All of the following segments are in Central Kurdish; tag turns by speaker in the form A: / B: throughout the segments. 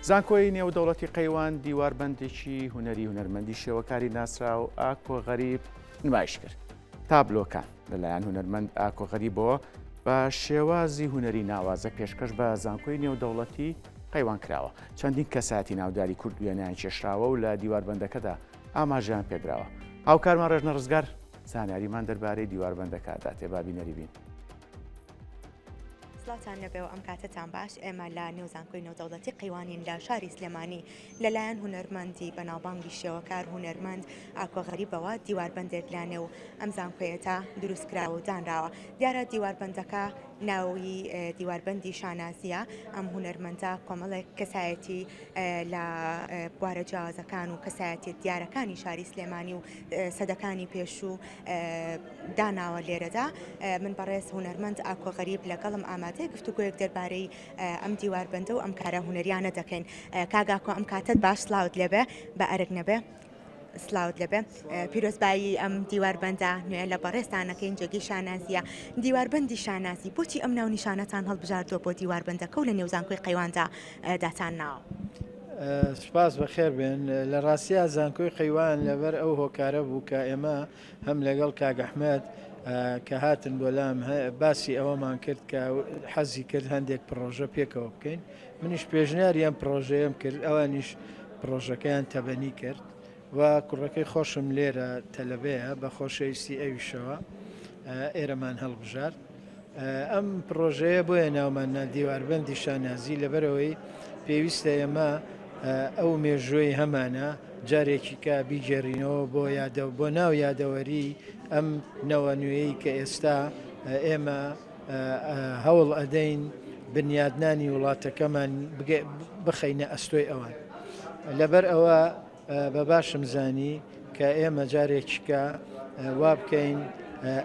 A: زانکۆی نێودەوڵەتی قەیوان دیواربەندێکی هونەری هونەرمەندی شێوەکاری ناسراو ئاکۆ غەریب نمایش کرد. تابلۆکان لەلایەن هونەرمەند ئاکۆ غەریبەوە بە شێوازی هونەری ناوازە پێشکەش بە زانکۆی نێودەوڵەتی قەیوان کراوە. چەندین کەسایەتی ناوداری کورد وێنەیان کێشراوە و لە دیواربەندەکەدا ئاماژەیان پێدراوە. هاوکارمان ڕێژنە ڕزگار زانیاریمان دەربارەی دیواربەندەکە داتێ با بینەری بین.
B: سڵاوتان لێبێ و ئەم کاتەتان باش ئێمە لە نێو زانکۆی نێودەوڵەتی قەیوانین لە شاری سلێمانی لەلایەن هونەرمەندی بەناوبانگی شێوەکار هونەرمەند ئاکۆ غەریبەوە دیواربەندێک لە نێو ئەم زانکۆیەتا دروست کراوە و دانراوە دیارە دیواربەندەکە ناوی دیواربەندی شانازیە ئەم هونەرمەندە کۆمەڵێک کەسایەتی لە بوارە جیاوازەکان و کەسایەتیە دیارەکانی شاری سلێمانی و سەدەکانی پێشوو داناوە لێرەدا من بەڕێز هونەرمەند ئاکۆ غەریب لەگەڵم ئامادەیە گفتوگۆیەک دەربارەی ئەم دیواربەندە و ئەم کارە هونەریانە دەکەین کاک ئاکۆ ئەم کاتەت باش سڵاوت لێبێ بە ئەرک نەبێ. سلااوت لەبێ پیرۆزبایی ئەم دیواربەندە نوێ لە بەڕێزتانەکەین جێگەی شانازیە دیواربەندی شانازی بۆچی ئەم ناونیشانەتان هەڵبژاردووە بۆ دیواربەندەکە و لە نێوزانکۆی قەیواندا داتان ناوە؟
C: سوپاس بەخێر بێن. لە ڕاستیا زانکۆی قەیوان لەبەر ئەو هۆکارە بوو کە ئێمە هەم لەگەڵ کاک ئەحمەد کە هاتن بۆ لام باسی ئەوەمان کرد کە حەزی کرد هەندێک پڕۆژە پێکەوە بکەین منیش پێشنیاری ئەم پڕۆژەیەم کرد ئەوانیش پڕۆژەکەیان تەبەنی کرد و کوڕەکەی خۆشم لێرە تەلەبەیە بە خۆشەویستی ئەویشەوە ئێرەمان هەڵبژارد. ئەم پڕۆژەیە بۆیە ناومان نا دیواربەندی شانازی لەبەرئەوەی پێویستە ئێمە ئەو مێژووەی هەمانە جارێکی کە بیگێڕینەوە بۆ یادە بۆ ناو یادەوەری ئەم نەوە نوێی کە ئێستا ئێمە هەوڵ ئەدەین بنیادنانی وڵاتەکەمان بخەینە ئەستۆی ئەوان لەبەر ئەوە بە باشم زانی کە ئێمە جارێکیکە وا بکەین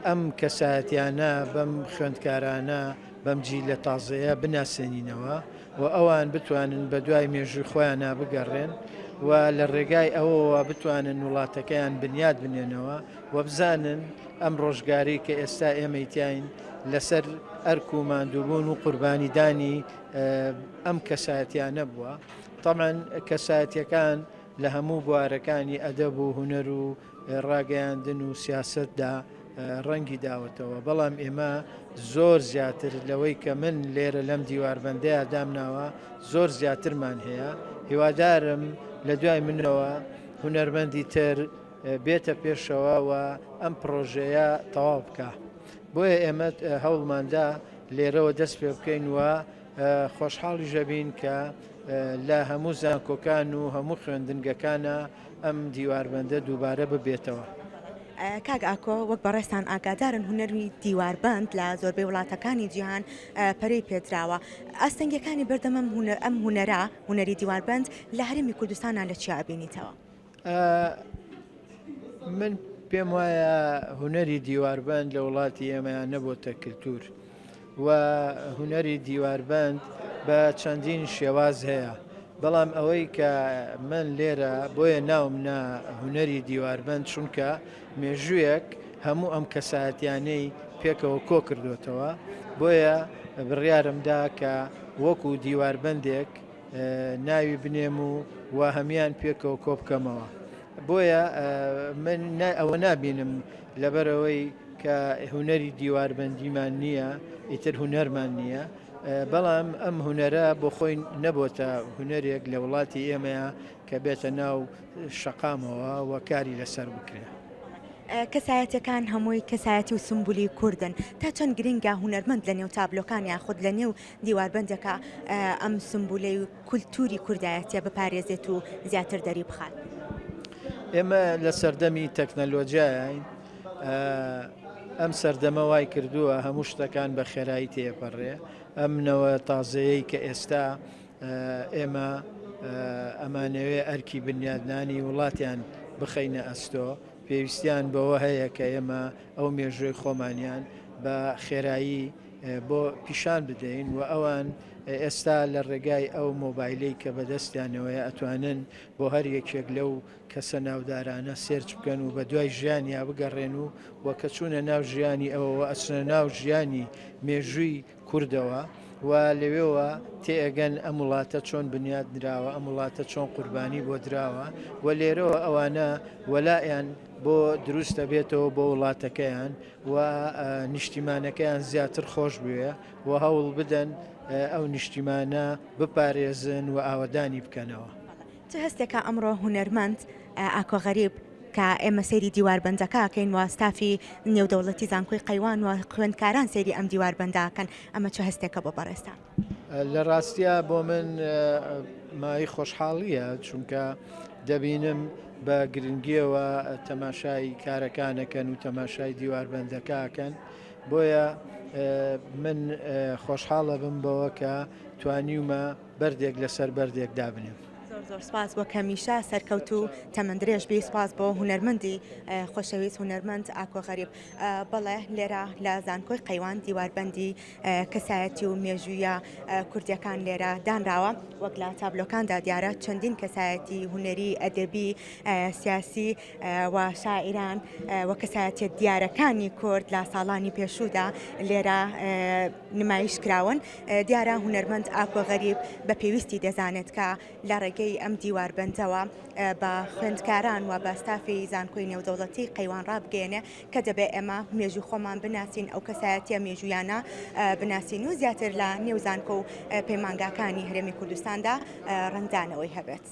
C: ئەم کەسایەتیانە بەم خوێندکارانە بەم جیلە تازەیە بناسێنینەوە و ئەوان بتوانن بە دوای مێژووی خۆیانە بگەڕێن و لە ڕێگای ئەوەوە بتوانن وڵاتەکەیان بنیات بنێنەوە و بزانن ئەم ڕۆژگارەی کە ئێستا ئێمەی تیاین لەسەر ئەرک و ماندووبوون و قوربانیدانی ئەم کەسایەتیانە بووە. تەبعەن کەسایەتیەکان لە هەموو بوارەکانی ئەدەب و هونەر و ڕاگەیاندن و سیاسەتدا ڕەنگی داوەتەوە، بەڵام ئێمە زۆر زیاتر لەوەی کە من لێرە لەم دیواربەندەیا دامناوە زۆر زیاترمان هەیە، هیوادارم لە دوای منەوە هونەرمەندی تر بێتە پێشەوە و ئەم پڕۆژەیە تەواو بکا. بۆیە ئێمە هەوڵماندا لێرەوە دەست پێ بکەین و خۆشحاڵیش ئەبین کە لە هەموو زانکۆکان و هەموو خوێندنگەکانا ئەم دیواربەندە دووبارە ببێتەوە.
B: کاک ئاکۆ وەک بەڕێزتان ئاگادارن هونەری دیواربەند لە زۆربەی وڵاتەکانی جیهان پەرەی پێدراوە، ئاستەنگیەکانی بەردەم ئەم هونەرە، هونەری دیواربەند لە هەرێمی کوردستانا لە چیا ئەبینیتەوە؟
C: من پێم وایە هونەری دیواربەند لە وڵاتی ئێمەیان نەبۆتە کللتور و هونەری دیواربەند بە چەندین شێواز هەیە بەڵام ئەوەی کە من لێرە بۆیە ناوم نا هونەری دیواربەند چونکە مێژوویەک هەموو ئەم کەسایەتیانەی پێکەوە کۆ کردوێتەوە بۆیە بڕیارمدا کە وەکو دیواربەندێک ناوی بنێم و و هەموان پێکەوە کۆبکەمەوە بۆیە من ئەوە نابینم لەبەرەوەی کە هونەری دیواربەندیمان نییە ئیتر هونەرمان نییە بەڵام ئەم هونەرە بۆ خۆی نەبۆتە هونەرێک لە وڵاتی ئێمەیە کە بێتە ناو شەقامەوە و کاری لەسەر بکرێت.
B: کەسایەتیەکان هەمووی کەسایەتی و سمبولی کوردن تا چەند گرنگە هونەرمەند لە نێو تابلۆکان یاخود لە نێو دیواربەندێکا ئەم سمبولەی کولتوری کوردایەتیە بپارێزێت و زیاتر دەری بخات؟
C: ئێمە لە سەردەمی تەکنەلۆجیاین ئەم سەردەمە وای کردووە هەموو شتەکان بە خێرایی تێپەڕێ ئەم نەوە تازەیەی کە ئێستا ئێمە ئەمانەوێ ئەرکی بنیادنانی وڵاتیان بخەینە ئەستۆ، پێویستیان بەوە هەیە کە ئێمە ئەو مێژووی خۆمانیان بە خێرایی بۆ پیشان بدەین و ئەوان ئێستا لە ڕێگای ئەو مۆبایلەی کە بەدەستیانەوەیە ئەتوانن بۆ هەر یەکێک لەو کەسە ناودارانە search بکەن و بە دوای ژیانیا بگەڕێن و و کە چوونە ناو ژیانی ئەوەوە ئەچنە ناو ژیانی مێژووی کوردەوە. و لەوێوە تێئەگەن ئەم وڵاتە چۆن بنیات نراوە، ئەم وڵاتە چۆن قوربانی بۆ دراوە و لێرەوە ئەوانە وەلائیان بۆ دروست ئەبێتەوە بۆ وڵاتەکەیان و نیشتیمانەکەیان زیاتر خۆش بوێ و هەوڵ بدەن ئەو نیشتیمانە بپارێزن و ئاوەدانی بکەنەوە.
B: چ هەستێکە ئەمڕۆ هونەرمەند ئاکۆ غەریب کە ئێمە سەیری دیواربەندەکە ئەکەین و ستافی نێودەوڵەتی زانکۆی قەیوان و خوێندکاران سەیری ئەم دیواربەندە ئەکەن، ئەمە چ هەستێکە بۆ بەڕێزتان؟
C: لە ڕاستیا بۆ من مایەی خۆشحاڵییە، چونکە دەبینم بە گرنگییەوە تەماشای کارەکان ئەکەن و تەماشای دیواربەندەکە ئەکەن، بۆیە من خۆشحاڵ ئەبم بەوە کە توانیومە بەردێک لەسەر بەردێک دابنێم.
B: زۆر زۆر سپاس وەک هەمیشە سەرکەوتوو تەمەن درێژ بی سپاس بۆ هونەرمەندی خۆشەویست هونەرمەند ئاکۆ غەریب بەڵێ لێرە لە زانکۆی قەیوان دیواربەندی کەسایەتی و مێژوویە کوردیەکان لێرە دانراوە وەک لە تابلۆکاندا دیارە چەندین کەسایەتی هونەری ئەدەبی سیاسی و شاعیران و کەسایەتیە دیارەکانی کورد لە ساڵانی پێشوودا لێرە نمایش کراون. دیارە هونەرمەند ئاکۆ غەریب بە پێویستی دەزانێت کە لە ڕێگەی ئەم دیواربەندەوە بە خوێندکاران و بە ستافی زانکۆی نێودەوڵەتی قەیوان ڕابگەیەنێ کە دەبێ ئێمە مێژوو خۆمان بناسین، ئەو کەسایەتیە مێژوویانە بناسین و زیاتر لە نێو زانکۆ و پەیمانگاکانی هەرێمی کوردستاندا ڕەنگدانەوەی هەبێت.